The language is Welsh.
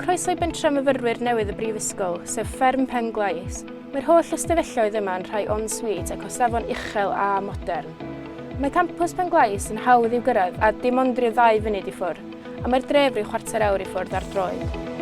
Croeso i bentref myfyrwyr newydd y Brifysgol, sef Fferm Pen Glais. Mae'r holl ystafelloedd yma yn rhai en-suite ac o safon uchel a modern. Mae campws Pen Glais yn hawdd i'w gyrraedd a dim ond rhyw ddau funud i ffwrdd, a mae'r dref rhyw chwarter awr i ffwrdd ar droed.